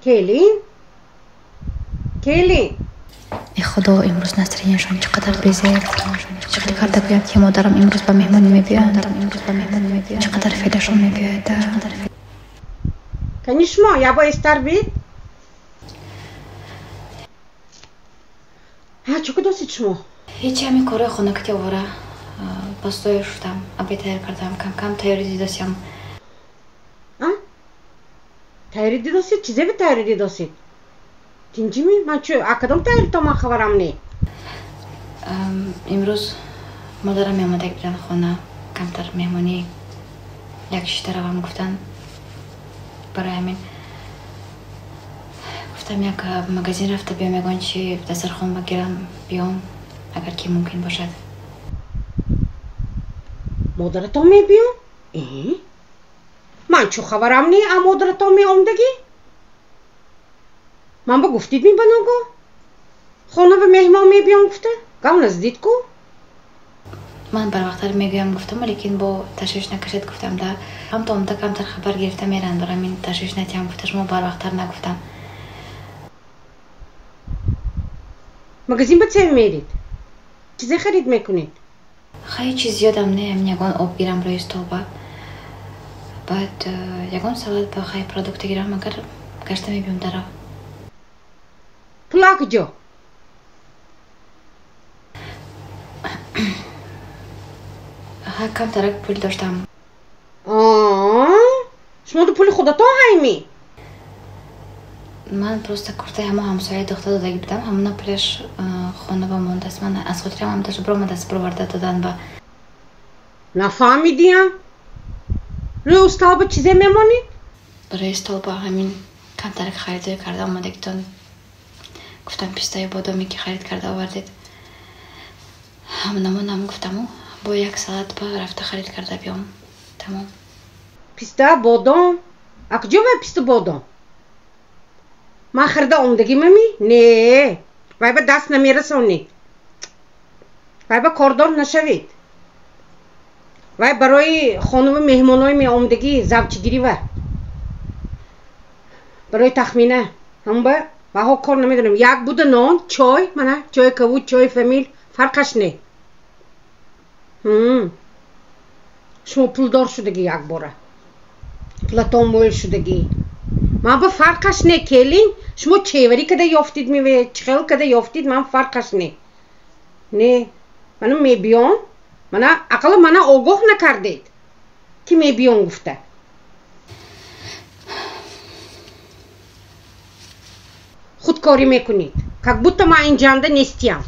Келин? Келин? Э худо, имрӯз настроениашон чӣ қадар безеб. Чӣ хел карда гӯям, ки модарам имрӯз ба меҳмонӣ мебиёянд? Чӣ қадар феълашон мебиёяд. Кани шумо ябо эстар бид? Ҳа, чӣ кудосид шумо? Ҳечи, ҳамин корҳои хонакати овора. Постоя шудам, обед тайёр кардам, кам-кам тайёрӣ дидосиям. А? Тайёрӣ дидосид? Чизе би тайёрӣ дидосид? Тинҷими? Ман чӯ, а кадом тайёрито ман хабарам не? Имрӯз модарам меомадак буданд хона, камтар меҳмонӣ як шишта равам гуфтанд. Барои ҳамин гуфтам як магазин рафта биём, ягон чи дастархон багирам, биём, агар ки мумкин бошад. Модаратон мебиён? Э? Ман чӯ хабарам не, а модаратон меомдагӣ? Ман ба гуфтид ми ба ногоҳ? Хона ба меҳмон мебиён гуфта? Гап наздид ку? Ман барвақттар мегӯям гуфтам, лекин бо ташвиш накашед гуфтам да. Ҳамто омда камтар хабар гирифта меранд, барои ҳамин ташвиш натиҳам гуфта, шумо барвақттар нагуфтам. Магазин ба це мерид? Чизе харид мекунед? Хай, чиз зиёдам не, ҳамин ягон об гирам рӯи столба. Баъд ягон салат ба хай продукта гирам, агар гашта мебиём дарав. Пула куҷо? Ҳа, камтарак пул доштам. Шумо ду пули худатон ҳайми? Ман просто куртаи ҳамо ҳамсояи духта додагӣ будам, ҳамона пулаш хона ба мондааст. Ман аз хотирам ҳам даже биромадааст, бироварда додан ба. Нафаҳмидиям? Рӯи устолба чизе мемонед? Рӯи столба ҳамин камтарак харидорӣ карда омадагитон. Гуфтам пистаю бодоме ки харид карда овардед. Ҳамонамонам гуфтаму бо як салат ба рафта харид карда биём. Тамом. Писта, бодом? А куҷо вай писту бодом? Ман харида омдагимами? Не, вай ба даст намерасонед. Вай ба кордор нашавед. Вай барои хонуми меҳмонои меомдагӣ завчигирӣ ва. Барои тахмина. Ҳамон ба ваҳо кор намедонам. Як буда нон, чой, мана чойи кавуд, чойи фамил, фарқаш не. Шумо пулдор шудагӣ якбора. Пулатон мӯйл шудагӣ. Ман ба фарқаш не, келин. Шумо чеварӣ када ёфтид меве, чихел када ёфтид, ман фарқаш не. Не, мана мебиён, мана ақалла мана огоҳ накардед, ки мебиён гуфта. Худкорӣ мекунед, как будто ман инҷанда нестиям.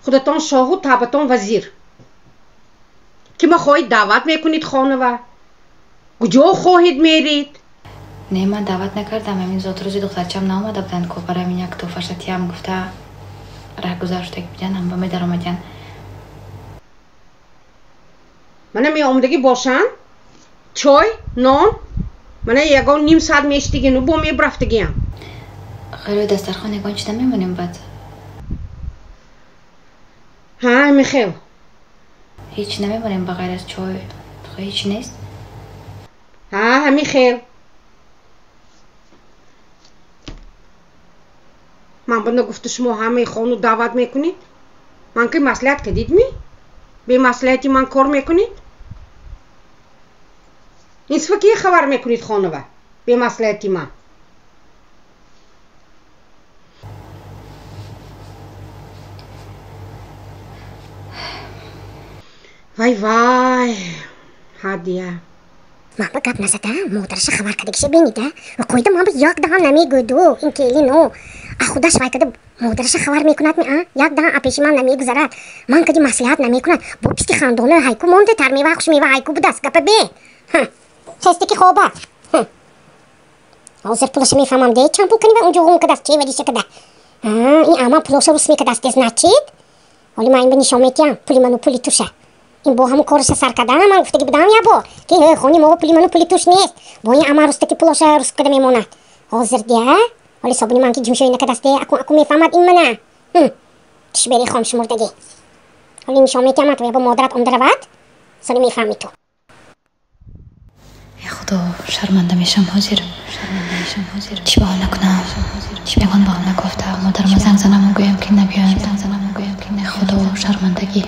Худатон шоҳу табатон вазир. Ки ма хоҳед даъват мекунед хонава? Куҷо хоҳед мерид? Не, ман даъват накардам. Ҳамин зодрӯзи духтарчам наомада буданд, ку барои ҳамин як тӯҳфаша тиям гуфта раҳгузар шудаги буданд, ҳам ба медаромадянд. Мана меомадагӣ бошанд, чой, нон, мана ягон ним соат мештигину бо мебрафтагиям. Ғайри дастархон ягон чи намемонем баъд? Ҳа, михел. Ҳеҷ намемонем ба ғайр аз чой? Ҳеҷ нест? Ҳа, ҳамин хел. Ман ба нагуфта шумо ҳамаи хону даъват мекунед? Ман ки маслиҳат кардид ми? Бемаслиҳати ман кор мекунед? Инсифа ки хабар мекунед хонава? Бемаслиҳати ман. Вай вай, ҳадия. Ман ба гап назада, модараша хабар кардагиша бенида. Қоида ман ба як даҳан намегӯйду, ин келино. А худаш вай када модараша хабар мекунад ми, а? Як даҳан пеши ман намегузарад. Ман кади маслиҳат намекунад. Бо писти хандоно ҳайку монда, тармева хушмева ҳайку будааст. Гапа бе. Хесте ки хоба. Ҳозир пулаша мефаҳмам де, чанд пул канива унҷо ғум кадаст, чевадиша када. Ин аман пулоша рус мекадаст, значит? Ҳоли ман ин ба нишон метиҳам, пули ману пули туша. Ин бо ҳамун кораша сар кардам, ман гуфтаги будам ябор, ки хони мо пули ману пули туш нест. Бо ин аман рустаки пулоша рус када мемонад. Ҳозир дия, ҳоли собуни ман ки ҷумшои накадасте, акун акун мефаҳмад ин мана. Туш бери хом шумурдагӣ. Ҳоли нишон метиҳам, то ябо модарат омда равад, соли мефаҳми ту. Э Худо, шарманда мешам ҳозир. Чӣ баҳона кунам? Ягон баҳона гуфта модарма занг занаму гӯям, ки набиёянд. Э Худо, шармандагӣ.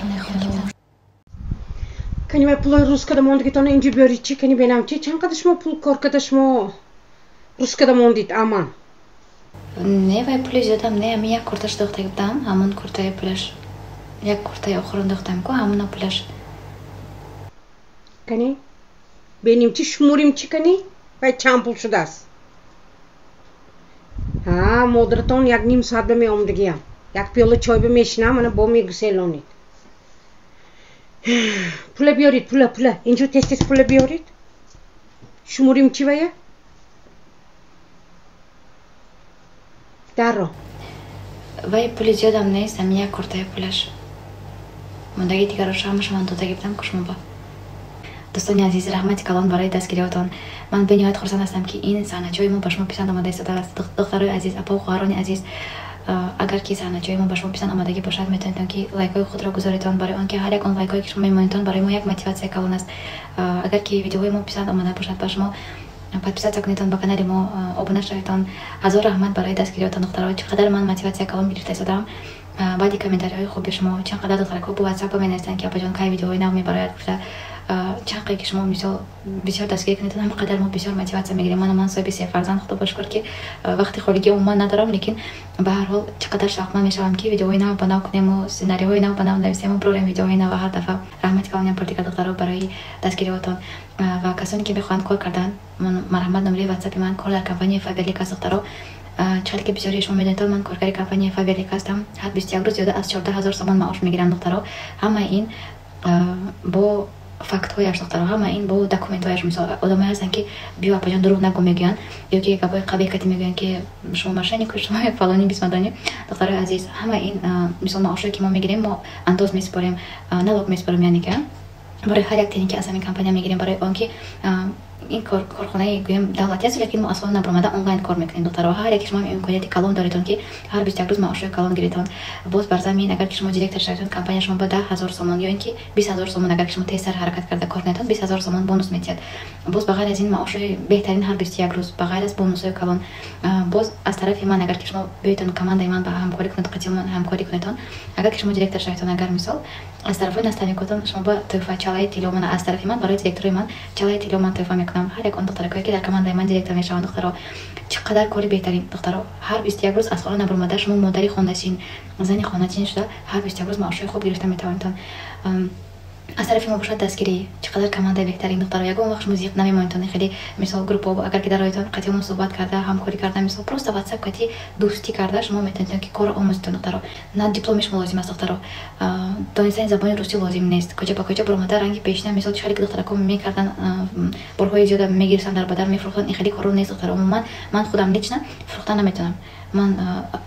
Кани вай пулои рӯз када мондагитона инҷо биёрид, чи кани бенам, чи чанд қадар шумо пул кор када, шумо рӯз када мондид аман? Не, вай пули зиёдам не, ҳамин як курташ дохтаги будам, ҳамон куртаи пулаш, як куртаи охирон дохтам ку, ҳамона пулаш. Кани беним, чи шумурим, чи кани вай чанд пул шудааст? Ҳа, модаратон як ним соат ба меомдагиям, як пиёла чой ба мешинам, ана бо мегуселонид. Пула биёрид, пула, пула инҷо, тез, тез пула биёрид, шумурим чи вая дарро. Вай пули зиёдам нест, ҳамин як куртаи пулаш, мондаги дигарош ҳамаша ман додаги будам ку шумо ба. Дӯстони азиз, раҳмати калон барои дастгириётон. Ман бениҳоят хурсанд ҳастам, ки ин саҳначаҳои мо ба шумо писанд омада истодааст. Духтарои азиз, апаву хоҳарони азиз, агар ки саҳначаҳои мо ба шумо писанд омадагӣ бошад, метавонедон, ки лайкҳои худро гузоритон, барои он ки ҳар як он лайкҳое, ки шумо мемонедтон, барои мо як мотиватсия калон аст. Агар ки видеоҳои мо писанд омада бошад ба шумо, подписаться кунедтон ба канали мо, обуна шаведтон. Ҳазор раҳмат барои дастгириётон, духтаро. Чӣ қадар ман мотиватсия калон гирифта истодаам баъди комментариҳои хуби шумо. Чанд қадар духтаракҳо бо ватсап менависанд, ки апаҷон, кай видеоҳои нав мебарояд гуфта. Чанд қадр ки шумо, мисол, бисёр дастгирӣ кунедтон, ҳамин қадар мо бисёр мотиватсия мегирем. Ман соҳиби се фарзанд, худо ба шукр, ки вақти холигӣ умуман надорам, лекин ба ҳар ҳол чӣ қадар шавқманд мешавам, ки видеоҳои нав ба нав кунему, сценариҳои нав ба нав нависему, бирорем видеоҳои нав ҳар дафъа. Раҳмати калоням пур дигар, духтаро, барои дастгириҳотон. Ва касоне ки мехоҳанд кор кардан, марҳамат, номери ватсапи ман, кор дар компанияи Фаберлик аст, духтаро. Чӣ қадр ки бисёри шумо медонедтон, ман коргари компанияи Фаберлик ҳастам. Ҳар 21 рӯз зиёда аз 14 000 сомон маош мегирам, духтаро. Ҳамаи ин бо фактҳояш, духтаро, ҳама ин бо документҳояш. Мисол, одамое ҳастанд, ки биё, апаҷон, дурӯғ нагӯ мегӯянд, ё ки гапҳои қабеҳ кати мегӯянд, ки шумо мошеннику, шумо фалони бисмадонӣ. Духтарои азиз, ҳама ин, мисол, маошое ки мо мегирем, мо андоз месупорем, налог месупорем, яъне ки барои ҳар як тине, ки аз ҳамин компания мегирем, барои он ки ин корхонаи, гӯем, давлатӣ аст, лекин мо аз хона набаромада онлайн кор мекунем. Духтаро, ҳар яке шумо имконияти калон доредон, ки ҳар 21 рӯз маошҳои калон гиритон. Боз бар замин, агар ки шумо директор шаведон, компания шумо ба 10 000 сомон ё ин ки 20 000 сомон, агар ки шумо тезтар ҳаракат карда кор кунедон, 20 000 сомон бонус метиҳад. Боз ба ғайр аз ин, маошҳои беҳтарин ҳар 21 рӯз, ба ғайр аз бонусҳои калон. Боз аз тарафи ман, агар ки шумо биёедон командаи ман ба ҳамкорӣ кунед, қатъимон ҳамкорӣ кунедон, агар ки шумо директор шаведон, агар, мисол, аз тарафҳои наставникотон шумо ба тӯҳфа чалаи тилло. Мана, аз тарафи ман барои директорои ман чалаи тилло ман тӯҳфа мекунам, ҳар як он духтаракое, ки дар командаи ман директор мешаванд. Духтаро, чӣ қадар кори беҳтарин! Духтаро, ҳар 21 рӯз аз хона набаромада, шумо модари хоначин, зани хоначин шуда, ҳар 21 рӯз маошҳои хуб гирифта метавонедтон. Аз тарафи мо бошад дастгирӣ. Чӣ қадар командаи беҳтарин, духтаро! Ягон вақт шумо зиқ намемонедтон. Хеле, мисол, группа агар ки дароедтон, қатъимон суҳбат карда, ҳамкорӣ карда, мисол, просто ватсап кати дӯстӣ карда, шумо метавонедтон, ки корро омӯзедтон. Духтаро, на дипломи шумо лозим аст, духтаро, донистани забони русӣ лозим нест. Куҷа ба куҷа баромада, ранги пешина, мисол, чӣ хеле ки духтарако мекардан, борҳои зиёда мегирифтан, дар бадар мефурӯхтан, ин хеле корро нест, духтаро. Умуман ман худам лично фурӯхта наметавонам. Ман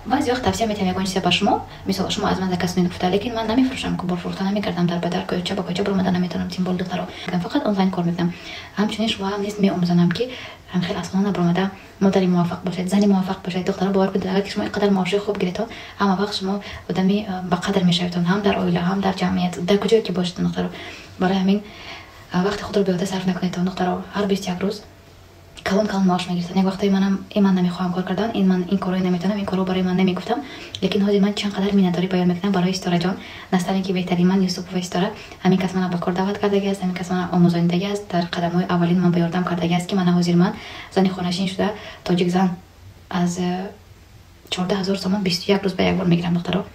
баъзе вақт тавсия метиҳам ягон чиза ба шумо, мисол, шумо аз ман заказ кунед гуфта, лекин ман намефурӯшам, бор фурӯхта намекардам дар бадар, кӯча ба кӯча баромада наметавонам, тем более, духтаро, фақат онлайн кор мекунам. Ҳамчунин шумо ҳам низ меомӯзонам, ки хеле аз хона набаромада модари муваффақ бошед, зани муваффақ бошед. Духтаро, бовар кунед, агар ки шумо ин қадар маошҳои хуб гиритон, ҳама вақт шумо одами ба қадр мешаведтон, ҳам дар оила, ҳам дар ҷамъият, дар куҷое ки бошед. Духтаро, барои ҳамин вақти худро беҳуда сарф накунедтон. Духтаро, ҳар 21 рӯз калон калон маош мегирифтам. Як вақтое манам ин ман намехоҳам кор кардан, ин ман ин корҳое наметавонам, ин корҳо барои ман намегуфтам, лекин ҳозир ман чанд қадар миннатдорӣ баён мекунам барои Ситораҷон, наставники беҳтарин ман, Юсупова Ситора. Ҳамин кас мана ба кор даъват кардагӣ аст, ҳамин кас мана омӯзонидагӣ аст, дар қадамҳои аввалин ман ба ёрдам кардагӣ аст, ки мана ҳозир ман зани хонашин шуда, тоҷик зан, аз 14 000 сомон 21 рӯз ба як бор мегирам, духтаро.